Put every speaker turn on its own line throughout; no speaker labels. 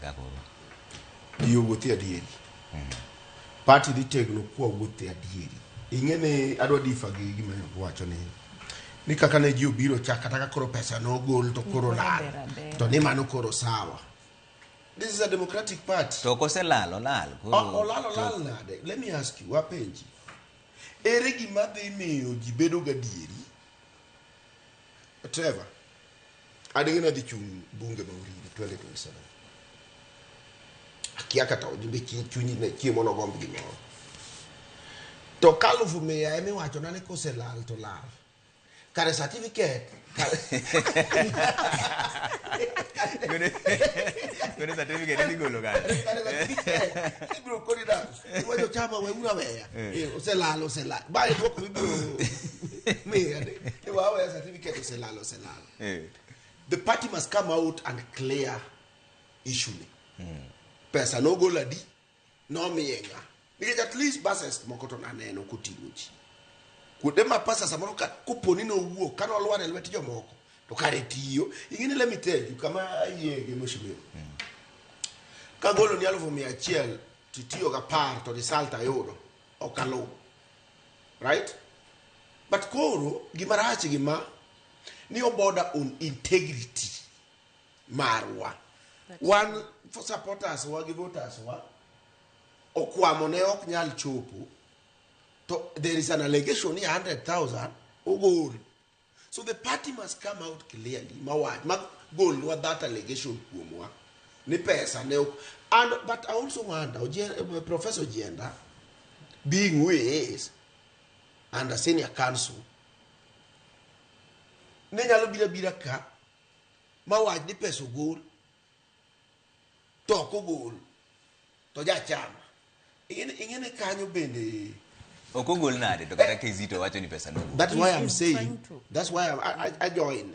ka koro?
Ji owuothi adieri. Party dhi tegno kwa wuothe adieri. Ing'e ni adwa differ gi gima wacho ni kaka ne ji obiro cha, kata ka koro pesa nogol to koro lal.
Ber aber.
To ni mano koro sawa. This is a democratic party.
To ok oselal, olal.
Olal, olal nade? Let me ask you, wapenji. Ere gima dhi miyo ji bedo gadieri? Trevor, adigi nadhi chung' bunge ma Uriri 2027. Akia kata ojumbe chunyi ne chiemo nogomb gimoro. To ka 100,000 emiwachona ni koselal to lal. Kare certificate.
Koro certificate idhi golo kanye?
Kare certificate. Ibiro koni da. Iwacho chama we ura weya. Oselal, oselal. Bae duoko mibiro miya ni. Ni wa weya certificate oselal, oselal. The party must come out and clear issue ni. Pesa nogol adi, nomiye ng'a. Nikech at least buses moko to naneno koting'o ji. Kuonde ma pesa samoro ka kopo ni nowuok ka nolwar e lwet jomoko to kare tiyo. Ing'e ni, let me tell you, kama ayie gi mheshimiwa. Kagolo ni 100,000 titiyo ga 10 to result ayudo ok aluw. Right? But koro gima rach gima ni oborder on integrity marwa. Wan for supporters wa gi voters wa okwamo ne ok nyal chopo to there is an allegation ni 100,000 ogol. So the party must come out clearly mawach ma golnwa that allegation kuomwa ni pesa ne ok. And but I also wonder Professor Ojienda, being who he is and a senior counsel, ne nyalo bira bira ka mawach ni pesa ogol to ok ogol to jachama ing'e ni kanyo bende.
Ok ogol nade to kata Kizito wacho ni pesa nogol?
That's why I'm
He's
saying
trying to.
That's why I join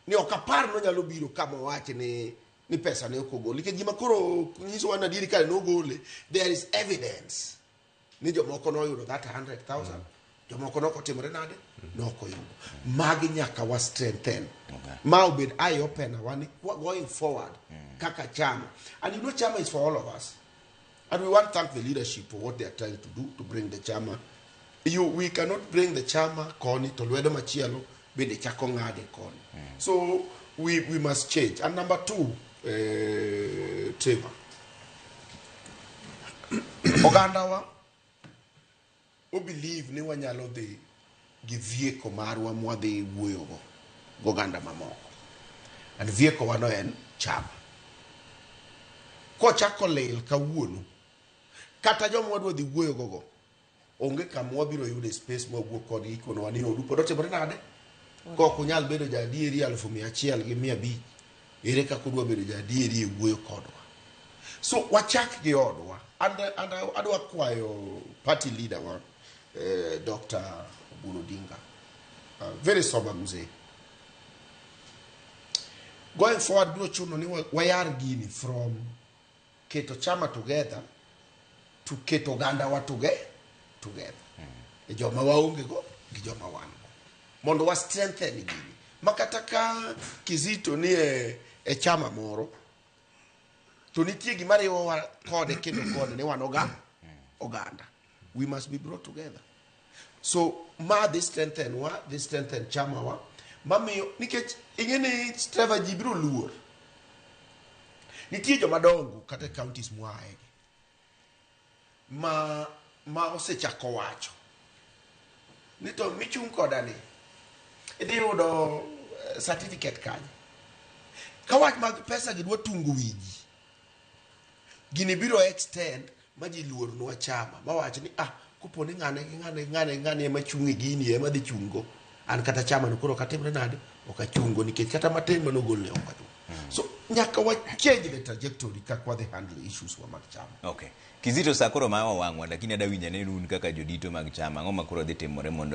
ni ok apar nonyalo biro kama wach ni pesa ne ok ogol, nikech gima koro nyisowa ni adieri kare nogole, there is evidence ni jomoko noyudo that 100,000, jomoko nokotimore nade, nokoyudo. Magi nyaka wa strengthen ma obed eye opener wa ni going forward kaka chama. And you know, chama is for all of us, and we want to thank the leadership for what they are trying to do to bring the chama. You we cannot bring the chama koni to lwedo machielo bende chako ng'ade koni. So we must change. And number two, Trevor, ogandawa o believe ni wanyalo dhi gi vehicle marwa mwadhi wuoyogo goganda mamoko, and vehicle wano en chama. Kochako lil kawuono, kata joma wadwa dhi wuoyogo go onge kama wabiro yude space mwawuo kodgi konowa ni odu pod otimore nade. Kok unyal bedo jaadieri 100,500, ere kaka udwa bedo jaadieri e wuoyo kodwa? So wachak gi odwa. And adwa kwayo party leader wa, Dr. Oburu Odinga, very sober mzee, going forward biro chuno ni wayar gini from keto chama together to keto oganda wa together e joma waonge go gi joma wan go, mondo wa strengthen gini ma kata ka Kizito ni e chama moro to nitie gima riwowa kode kendo kode ni wan oganda. We must be brought together. So ma dhi strengthen wa, dhi strengthen chama wa, mamiyo nikech ing'e ni, Trevor, ji biro luor. Nitie joma dongo kata e counties mwae ma osechako wacho ni to michung' koda ni idhi yudo certificate kanye ka wach mag pesa gi dwa tungo wi ji. Gini biro extend ma ji luornwa chama mawach ni, ah, kopo ni ng'ane gi ng'ane gi ng'ane gi ng'ane ema chung' e gini, ema dhi chungo an kata chama no koro ok atimre nade, ok achungo nikech kata matin manogol ne ok achungo. So nyaka wa change the trajectory kaka wadhi handle issues wa mag chama.
Okay. Kizito, sa koro ma wang'wa, lakini ada winjo ne un kaka jodito mag chama, ang'o ma koro dhi timore mondo